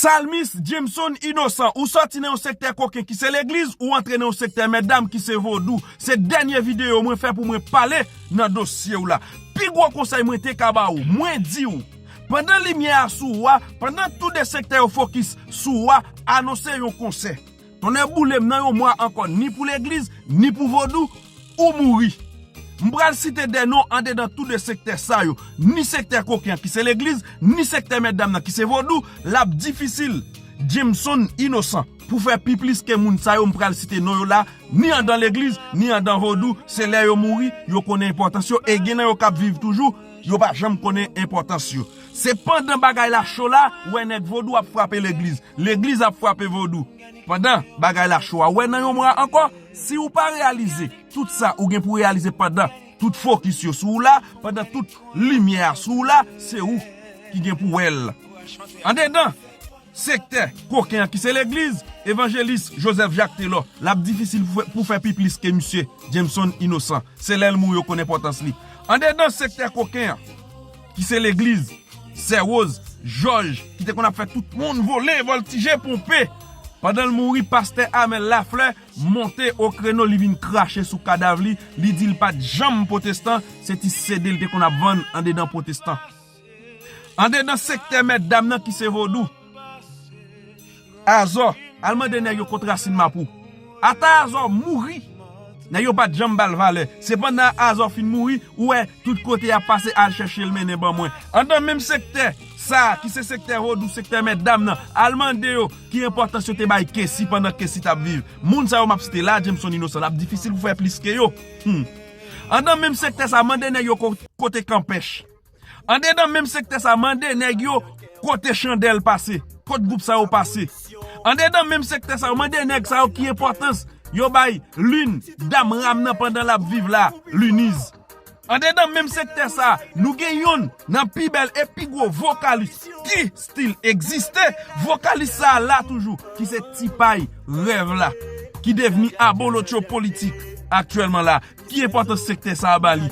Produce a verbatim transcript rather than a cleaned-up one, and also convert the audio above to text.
Talmis Jameson Inosan, ou sòti nan yon sektè koken ki se legliz, ou antre nan yon sektè mètdam ki se vodou. Se dènye videyo mwen fè pou mwen pale nan dosye w la. Pi gwo konsèy mwen te ka ba ou, mwen di w, pandan limyè a sou ou a, pandan tou de sektè yo fokis sou ou a, anonse yon konsè. Tonnè boule m nan yon mwa ankò, ni pou legliz, ni pou vodou, ou mouri. M pral site de non andedan tou de sektè sa yo, ni sektè koken an ki se legliz, ni sektè mètdam nan ki se vodou, l ap difisil Jameson Inosan pou fè pi plis ke moun sa yo m pral site non yo la, ni andan legliz, ni andan vodou, se lè yo mouri, yo konnen enpòtans yo, e gen nan yo k ap viv toujou, yo pa janm konnen enpòtans yo. Se pandan bagay la cho la, ou wè nèg vodou ap frape legliz, legliz ap frape vodou. Pandan bagay la cho a, ou wè nan yon mwa ankò, si ou pa reyalize tout sa ou gen pou reyalize pandan tout fokis yo sou ou la, pandan tout limyè a sou ou la, se ou ki gen pou wè l. Andedan sektè koken an ki se legliz, evanjelis Joseph Jacques Taylor, l ap difisil pou fè, pou fè pi plis ke misye Jameson Inosan. Se lè l mouri yo konn enpòtans li. Andedan sektè koken an ki se legliz, sè Woz Jòj ki te konn ap fè tout moun vole, vòltije, ponpe. Pandan l mouri, pastè Amel Laflè monte o kreno, li vin krache sou kadav li, li di l pa t janm pwotestan, se ti sede l te konn ap vann andedan pwotestan. Andedan sektè mètdam nan ki se vodou, Azò, al mande nèg yo kot Rasin Mapou. Ata Azò mouri, nèg yo pa t janm ba l valè. Se pandan Azò fin mouri, ou wè tout kote y ap pase, al chèche l mennen ban mwen. Andan menm sektè sa a, ki se sektè vodou, sektè mètdam nan, al mande yo ki enpòtans yo te bay Kesi pandan Kesi t ap viv. Moun sa yo m ap site la, Jameson Inosan, l ap difisil pou fè plis ke yo. Hmm. Andan menm sektè sa a, mande nèg yo ko-, kote Kanpèch. Andedan menm sektè sa, mande nèg yo kote Chandèl pase, kot gwoup sa yo pase. Andedan menm sektè sa, mande nèg sa yo ki enpòtans yo bay Lin, dam ram nan pandan l ap viv la, Liniz. Andedan menm sektè sa, nou gen youn nan pi bèl e pi gwo vokalis ki still egziste, vokalis sa a la toujou, ki se Ti Pay Rèv la, ki devni abolotcho politik aktyèlman la. Ki enpòtans sektè sa a ba li?